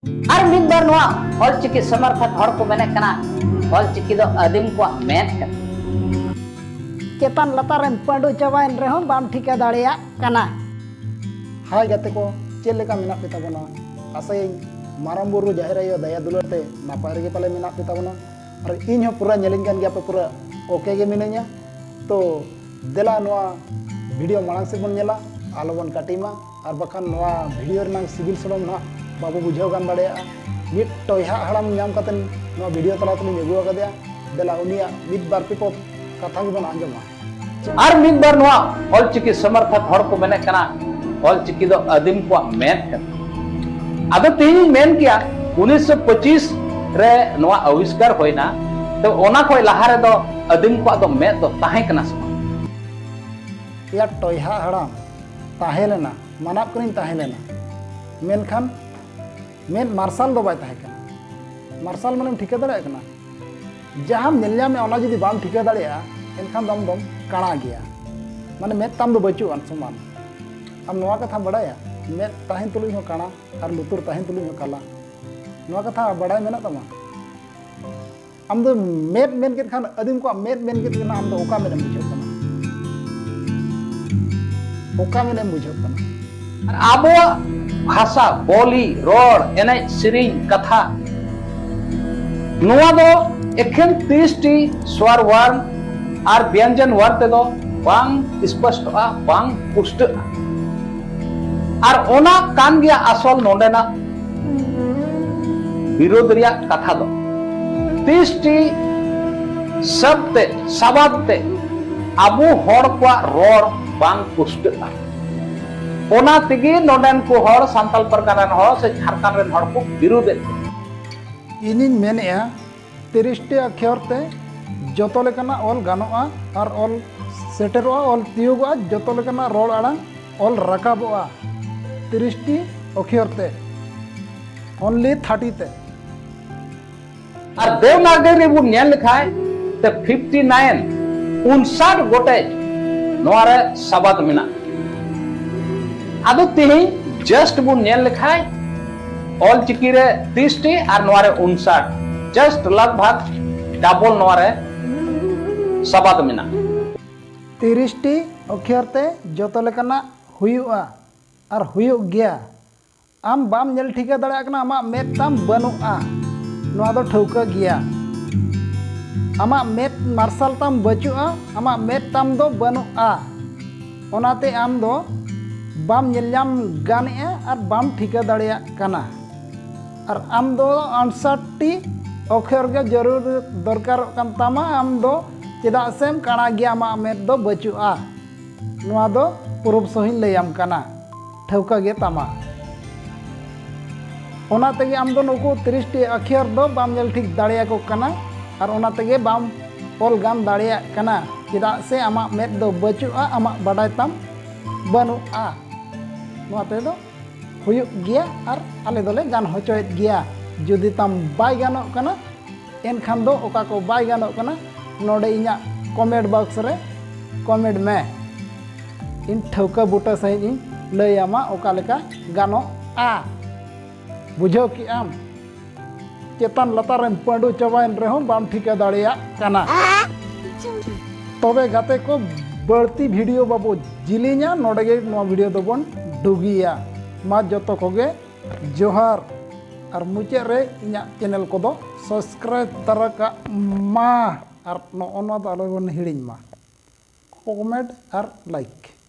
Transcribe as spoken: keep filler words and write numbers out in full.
ᱟᱨ ᱢᱤᱫ ᱵᱟᱨ ᱱᱚᱣᱟ ᱚᱞᱪᱤᱠᱤ ᱥᱚᱢᱚᱨᱛᱷᱚᱠ ᱦᱚᱲ ᱠᱚ ᱢᱮᱱᱮᱫ ᱠᱟᱱᱟ, ᱚᱞᱪᱤᱠᱤ ᱫᱚ ᱟᱹᱫᱤᱢ ᱠᱚᱣᱟᱜ ᱢᱮᱫ ᱠᱟᱱᱟ᱾ ᱪᱮᱛᱟᱱ ᱞᱟᱛᱟᱨᱮᱢ ᱯᱟᱹᱰᱩ ᱪᱟᱵᱟᱭᱮᱱ ᱨᱮᱦᱚᱸ ᱵᱟᱢ ᱴᱷᱤᱠᱟᱹ ᱫᱟᱲᱮᱭᱟᱜ ᱠᱟᱱᱟ᱾ ᱦᱟᱭ ᱜᱟᱛᱮ ᱠᱚ, ᱪᱮᱫ ᱞᱮᱠᱟ ᱢᱮᱱᱟᱜ ᱯᱮ ᱛᱟᱵᱚᱱᱟ? ᱟᱥᱟᱭᱟᱹᱧ ᱢᱟᱨᱟᱝ ᱵᱩᱨᱩ ᱡᱟᱦᱮᱨ ᱟᱭᱳ ᱫᱟᱭᱟ ᱫᱩᱞᱟᱹᱲ ᱛᱮ ᱱᱟᱯᱟᱭ ᱨᱮᱜᱮ ᱯᱟᱞᱮ ᱢᱮᱱᱟᱜ ᱯᱮ ᱛᱟᱵᱚᱱᱟ᱾ ᱟᱨ ᱤᱧ ᱦᱚᱸ ᱯᱩᱨᱟᱹ ᱧᱮᱞᱤᱧ ᱠᱟᱱ ᱜᱮᱭᱟ ᱯᱮ, ᱯᱩᱨᱟᱹ ᱳᱠᱮ ᱜᱮ ᱢᱤᱱᱟᱹᱧᱟ᱾ ᱛᱚ ᱫᱮᱞᱟ ᱱᱚᱣᱟ ᱵᱷᱤᱰᱤᱭᱳ ᱢᱟᱲᱟᱝ ᱥᱮᱫ ᱵᱚᱱ ᱧᱮᱞᱟ, ᱟᱞᱚᱵᱚᱱ ᱠᱟᱹᱴᱤ ᱢᱟ᱾ ᱟᱨ ᱵᱟᱠᱷᱟᱱ ᱱᱚᱣᱟ ᱵᱷᱤᱰᱤᱭᱳ ᱨᱮᱱᱟᱜ ᱥᱤᱵᱤᱞ ᱥᱚᱲᱚᱢ ᱱᱟᱦᱟᱜ ᱵᱟᱵᱚ ᱵᱩᱡᱷᱟᱹᱣ ᱜᱟᱱ ᱫᱟᱲᱮᱭᱟᱜᱼᱟ᱾ ᱢᱤᱫ ᱴᱚᱭᱦᱟᱜ ᱦᱟᱲᱟᱢ ᱧᱟᱢ ᱠᱟᱛᱮ ᱱᱚᱣᱟ ᱵᱷᱤᱰᱤᱭᱳ ᱛᱟᱞᱟ ᱛᱮᱞᱤᱧ ᱟᱹᱜᱩ ᱟᱠᱟᱫᱮᱭᱟ᱾ ᱫᱮᱞᱟ ᱩᱱᱤᱭᱟᱜ ᱢᱤᱫ ᱵᱟᱨ ᱯᱮ ᱯᱚᱫ ᱠᱟᱛᱷᱟ ᱜᱮᱵᱚᱱ ᱟᱸᱡᱚᱢᱟ᱾ ᱟᱨ ᱢᱤᱫ ᱵᱟᱨ ᱱᱚᱣᱟ ᱚᱞᱪᱤᱠᱤ ᱥᱚᱢᱚᱨᱛᱷᱚᱠ ᱦᱚᱲ ᱠᱚ ᱢᱮᱱᱮᱫ ᱠᱟᱱᱟ, ᱚᱞᱪᱤᱠᱤ ᱫᱚ ᱟᱹᱫᱤᱢ ᱠᱚᱣᱟᱜ ᱢᱮᱫ ᱠᱟᱱᱟ᱾ ᱟᱫᱚ ᱛᱮᱦᱮᱧ ᱢᱮᱱ ᱠᱮᱭᱟ, ᱩᱱᱤᱥᱥᱚ ᱯᱚᱸᱪᱤᱥ ᱨᱮ ᱱᱚᱣᱟ ᱟᱵᱤᱥᱠᱟᱨ ᱦᱩᱭᱱᱟ, ᱛᱚ ᱚᱱᱟ ᱠᱷᱚᱱ ᱞᱟᱦᱟ ᱨᱮᱫᱚ ᱟᱹᱫᱤᱢ ᱠᱚᱣᱟᱜ ᱫᱚ ᱢᱮᱫ ᱫᱚ ᱛᱟᱦᱮᱸ ᱠᱟᱱᱟ ᱥᱮ ᱵᱟᱝ? ᱮᱭᱟ ᱴᱚᱭᱦᱟ ᱦᱟᱲᱟᱢ, ᱛᱟᱦᱮᱸ ᱞᱮᱱᱟ, ᱢᱟᱱᱟᱣ ᱠᱟᱹᱱᱟᱹᱧ ᱛᱟᱦᱮᱸ ᱞᱮᱱᱟ, ᱢᱮᱱᱠᱷᱟᱱ ᱢᱮᱫ ᱢᱟᱨᱥᱟᱞ ᱫᱚ ᱵᱟᱭ ᱛᱟᱦᱮᱸ ᱠᱟᱱᱟ᱾ ᱢᱟᱨᱥᱟᱞ ᱢᱟᱱᱮᱢ ᱴᱷᱤᱠᱟᱹ ᱫᱟᱲᱮᱭᱟᱜ ᱠᱟᱱᱟ? ᱡᱟᱦᱟᱸᱢ ᱧᱮᱞ ᱧᱟᱢᱮᱫ ᱚᱱᱟ ᱡᱩᱫᱤ ᱵᱟᱢ ᱴᱷᱤᱠᱟᱹ ᱫᱟᱲᱮᱭᱟᱜᱼᱟ, ᱮᱱᱠᱷᱟᱱ ᱫᱚ ᱟᱢ ᱫᱚᱢ ᱠᱟᱬᱟ ᱜᱮᱭᱟ, ᱢᱟᱱᱮ ᱢᱮᱫ ᱛᱟᱢ ᱫᱚ ᱵᱟᱹᱪᱩᱜ ᱟᱱ ᱥᱚᱢᱟᱱ᱾ ᱟᱢ ᱱᱚᱣᱟ ᱠᱟᱛᱷᱟᱢ ᱵᱟᱲᱟᱭᱟ, ᱢᱮᱫ ᱛᱟᱦᱮᱱ ᱛᱩᱞᱩᱡ ᱦᱚᱸ ᱠᱟᱬᱟ ᱟᱨ ᱞᱩᱛᱩᱨ ᱛᱟᱦᱮᱱ ᱛᱩᱞᱩᱡ ᱦᱚᱸ ᱠᱟᱞᱟ᱾ ᱱᱚᱣᱟ ᱠᱟᱛᱷᱟ ᱵᱟᱲᱟᱭ ᱢᱮᱱᱟᱜ ᱛᱟᱢᱟ? ᱟᱢ ᱫᱚ ᱢᱮᱫ ᱢᱮᱱ ᱠᱮᱫ ᱠᱷᱟᱱ, ᱟᱹᱫᱤᱢ ᱠᱚᱣᱟᱜ ᱢᱮᱫ ᱢᱮᱱ ᱠᱮᱫ ᱠᱷᱟᱱ, ᱟᱢ ᱫᱚ ᱚᱠᱟ ᱢᱮᱫ ᱮᱢ ᱵᱩᱡᱷᱟᱹᱣ ᱠᱟᱱᱟ? ᱚᱠᱟ ᱢᱮᱫ ᱮᱢ ᱵᱩᱡᱷᱟᱹᱣ ᱠᱟᱱᱟ? ᱟᱨ ᱟᱵᱚᱣᱟᱜ ᱵᱷᱟᱥᱟ, ᱵᱚᱞᱤ, ᱨᱚᱲ, ᱮᱱᱮᱡ, ᱥᱮᱨᱮᱧ, ᱠᱟᱛᱷᱟ, ᱱᱚᱣᱟ ᱫᱚ ᱮᱠᱷᱮᱱ ᱛᱤᱨᱤᱥ ᱴᱤ ᱥᱣᱟᱨ ᱣᱟᱨᱱ ᱟᱨ ᱵᱮᱧᱡᱚᱱ ᱣᱟᱨᱱ ᱛᱮᱫᱚ ᱵᱟᱝ ᱥᱯᱚᱥᱴᱚᱜᱼᱟ, ᱵᱟᱝ ᱯᱩᱥᱴᱟᱹᱜᱼᱟ᱾ ᱟᱨ ᱚᱱᱟ ᱠᱟᱱ ᱜᱮᱭᱟ ᱟᱥᱚᱞ ᱱᱚᱰᱮᱱᱟᱜ ᱵᱤᱨᱳᱫᱷ ᱨᱮᱭᱟᱜ ᱠᱟᱛᱷᱟ ᱫᱚ᱾ ᱛᱤᱨᱤᱥ ᱴᱤ ᱥᱟᱵ ᱛᱮ, ᱥᱟᱵᱟᱫ ᱛᱮ ᱟᱵᱚ ᱦᱚᱲ ᱠᱚᱣᱟᱜ ᱨᱚᱲ ᱵᱟᱝ ᱯᱩᱥᱴᱟᱹᱜᱼᱟ᱾ ᱚᱱᱟ ᱛᱮᱜᱮ ᱱᱚᱰᱮᱱ ᱠᱚ ᱦᱚᱲ, ᱥᱟᱱᱛᱟᱞ ᱯᱟᱨᱜᱟᱱᱟ ᱨᱮᱱ ᱦᱚᱲ ᱥᱮ ᱡᱷᱟᱲᱠᱷᱚᱸᱰ ᱨᱮᱱ ᱦᱚᱲ ᱠᱚ ᱵᱤᱨᱳᱫᱷᱮᱫ ᱠᱟᱱᱟ᱾ ᱤᱧᱤᱧ ᱢᱮᱱᱮᱫᱼᱟ, ᱛᱤᱨᱤᱥ ᱴᱤ ᱚᱠᱠᱷᱚᱨ ᱛᱮ ᱡᱚᱛᱚ ᱞᱮᱠᱟᱱᱟᱜ ᱚᱞ ᱜᱟᱱᱚᱜᱼᱟ ᱟᱨ ᱚᱞ ᱥᱮᱴᱮᱨᱚᱜᱼᱟ, ᱚᱞ ᱛᱤᱭᱳᱜᱚᱜᱼᱟ, ᱡᱚᱛᱚ ᱞᱮᱠᱟᱱᱟᱜ ᱨᱚᱲ ᱟᱲᱟᱝ ᱚᱞ ᱨᱟᱠᱟᱵᱚᱜᱼᱟ ᱛᱤᱨᱤᱥ ᱴᱤ ᱚᱠᱠᱷᱚᱨ ᱛᱮ, only thirty ᱛᱮ᱾ ᱟᱨ ᱫᱮᱵᱽᱱᱟᱜᱚᱨᱤ ᱨᱮᱵᱚᱱ ᱧᱮᱞ ᱞᱮᱠᱷᱟᱡ ᱛᱮ ᱯᱷᱤᱯᱴᱤ ᱱᱟᱭᱤᱱ, ᱩᱱᱥᱟᱴ ᱜᱚᱴᱮᱡ ᱱᱚᱣᱟ ᱨᱮ ᱥᱟᱵᱟᱫ ᱢᱮᱱᱟᱜᱼᱟ᱾ ᱟᱫᱚ ᱛᱮᱦᱮᱧ just ᱵᱚᱱ ᱧᱮᱞ ᱞᱮᱠᱷᱟᱡ ᱚᱞ ᱪᱤᱠᱤ ᱨᱮ ᱛᱤᱨᱤᱥ ᱴᱤ ᱟᱨ ᱱᱚᱣᱟ ᱨᱮ ᱩᱱᱥᱟᱴ, just ᱞᱟᱜᱽ ᱵᱷᱟᱜᱽ ᱰᱟᱵᱚᱞ ᱱᱚᱣᱟ ᱨᱮ ᱥᱟᱵᱟᱫ ᱢᱮᱱᱟᱜᱼᱟ᱾ ᱛᱤᱨᱤᱥ ᱴᱤ ᱚᱠᱷᱚᱨ ᱛᱮ ᱡᱚᱛᱚ ᱞᱮᱠᱟᱱᱟᱜ ᱦᱩᱭᱩᱜᱼᱟ ᱟᱨ ᱦᱩᱭᱩᱜ ᱜᱮᱭᱟ᱾ ᱟᱢ ᱵᱟᱢ ᱧᱮᱞ ᱴᱷᱤᱠᱟᱹ ᱫᱟᱲᱮᱭᱟᱜ ᱠᱟᱱᱟ, ᱟᱢᱟᱜ ᱢᱮᱫ ᱛᱟᱢ ᱵᱟᱹᱱᱩᱜᱼᱟ, ᱱᱚᱣᱟ ᱫᱚ ᱴᱷᱟᱹᱣᱠᱟᱹ ᱜᱮᱭᱟ᱾ ᱟᱢᱟᱜ ᱢᱮᱫ ᱢᱟᱨᱥᱟᱞ ᱛᱟᱢ ᱵᱟᱹᱪᱩᱜᱼᱟ, ᱟᱢᱟᱜ ᱢᱮᱫ ᱛᱟᱢ ᱫᱚ ᱵᱟᱹᱱᱩᱜᱼᱟ, ᱚᱱᱟᱛᱮ ᱟᱢ ᱫᱚ ᱵᱟᱢ ᱧᱮᱞ ᱧᱟᱢ ᱜᱟᱱᱮᱜᱼᱟ ᱟᱨ ᱵᱟᱢ ᱴᱷᱤᱠᱟᱹ ᱫᱟᱲᱮᱭᱟᱜ ᱠᱟᱱᱟ᱾ ᱟᱨ ᱟᱢ ᱫᱚ ᱩᱱᱥᱟᱴ ᱴᱤ ᱚᱠᱷᱚᱨ ᱜᱮ ᱡᱟᱹᱨᱩᱲ ᱫᱚᱨᱠᱟᱨᱚᱜ ᱠᱟᱱ ᱛᱟᱢᱟ, ᱟᱢ ᱫᱚ ᱪᱮᱫᱟᱜ ᱥᱮᱢ ᱠᱟᱬᱟ ᱜᱮᱭᱟ, ᱟᱢᱟᱜ ᱢᱮᱫ ᱫᱚ ᱵᱟᱹᱪᱩᱜᱼᱟ᱾ ᱱᱚᱣᱟ ᱫᱚ ᱯᱩᱨᱩᱵ ᱥᱚᱦᱤᱧ ᱞᱟᱹᱭᱟᱢ ᱠᱟᱱᱟ, ᱴᱷᱟᱹᱣᱠᱟᱹ ᱜᱮ ᱛᱟᱢᱟ᱾ ᱚᱱᱟ ᱛᱮᱜᱮ ᱟᱢ ᱫᱚ ᱱᱩᱠᱩ ᱛᱤᱨᱤᱥ ᱴᱤ ᱚᱠᱷᱚᱨ ᱫᱚ ᱵᱟᱢ ᱧᱮᱞ ᱴᱷᱤᱠ ᱫᱟᱲᱮᱭᱟᱠᱚ ᱠᱟᱱᱟ, ᱟᱨ ᱚᱱᱟ ᱛᱮᱜᱮ ᱵᱟᱢ ᱚᱞ ᱜᱟᱱ ᱫᱟᱲᱮᱭᱟᱜ ᱠᱟᱱᱟ, ᱪᱮᱫᱟᱜ ᱥᱮ ᱟᱢᱟᱜ ᱢᱮᱫ ᱫᱚ ᱵᱟᱹᱪᱩᱜᱼᱟ, ᱟᱢᱟᱜ ᱵᱟᱰᱟᱭ ᱛᱟᱢ ᱵᱟᱹᱱᱩᱜᱼᱟ᱾ ᱱᱚᱣᱟ ᱛᱮᱫᱚ ᱦᱩᱭᱩᱜ ᱜᱮᱭᱟ ᱟᱨ ᱟᱞᱮ ᱫᱚᱞᱮ ᱜᱟᱱ ᱦᱚᱪᱚᱭᱮᱫ ᱜᱮᱭᱟ᱾ ᱡᱩᱫᱤ ᱛᱟᱢ ᱵᱟᱭ ᱜᱟᱱᱚᱜ ᱠᱟᱱᱟ, ᱮᱱᱠᱷᱟᱱ ᱫᱚ ᱚᱠᱟ ᱠᱚ ᱵᱟᱭ ᱜᱟᱱᱚᱜ ᱠᱟᱱᱟ, ᱱᱚᱰᱮ ᱤᱧᱟᱹᱜ comment box ᱨᱮ comment ᱢᱮ᱾ ᱤᱧ ᱴᱷᱟᱹᱣᱠᱟᱹ ᱵᱩᱴᱟᱹ ᱥᱟᱺᱦᱤᱡ ᱤᱧ ᱞᱟᱹᱭ ᱟᱢᱟ ᱚᱠᱟ ᱞᱮᱠᱟ ᱜᱟᱱᱚᱜᱼᱟ᱾ ᱵᱩᱡᱷᱟᱹᱣ ᱠᱮᱜ ᱟᱢ? ᱪᱮᱛᱟᱱ ᱞᱟᱛᱟᱨ ᱨᱮᱢ ᱯᱟᱹᱰᱩ ᱪᱟᱵᱟᱭᱮᱱ ᱨᱮᱦᱚᱸ ᱵᱟᱢ ᱴᱷᱤᱠᱟᱹ ᱫᱟᱲᱮᱭᱟᱜ ᱠᱟᱱᱟ᱾ ᱛᱚᱵᱮ ᱜᱟᱛᱮ ᱠᱚ, ᱵᱟᱹᱲᱛᱤ video ᱵᱟᱵᱚ ᱡᱤᱞᱤᱧᱟ, ᱱᱚᱰᱮ ᱜᱮ ᱱᱚᱣᱟ video ᱫᱚᱵᱚᱱ ᱰᱩᱜᱤᱭᱟ᱾ ᱢᱟ ᱡᱚᱛᱚ ᱠᱚᱜᱮ ᱡᱚᱦᱟᱨ, ᱟᱨ ᱢᱩᱪᱟᱹᱫ ᱨᱮ ᱤᱧᱟᱹᱜ channel ᱠᱚᱫᱚ subscribe ᱛᱟᱨᱟ ᱠᱟᱜ ᱢᱟ, ᱟᱨ ᱱᱚᱜᱼᱚ ᱱᱚᱣᱟ ᱫᱚ ᱟᱞᱚ ᱵᱚᱱ ᱦᱤᱲᱤᱧ ᱢᱟ, comment ᱟᱨ like᱾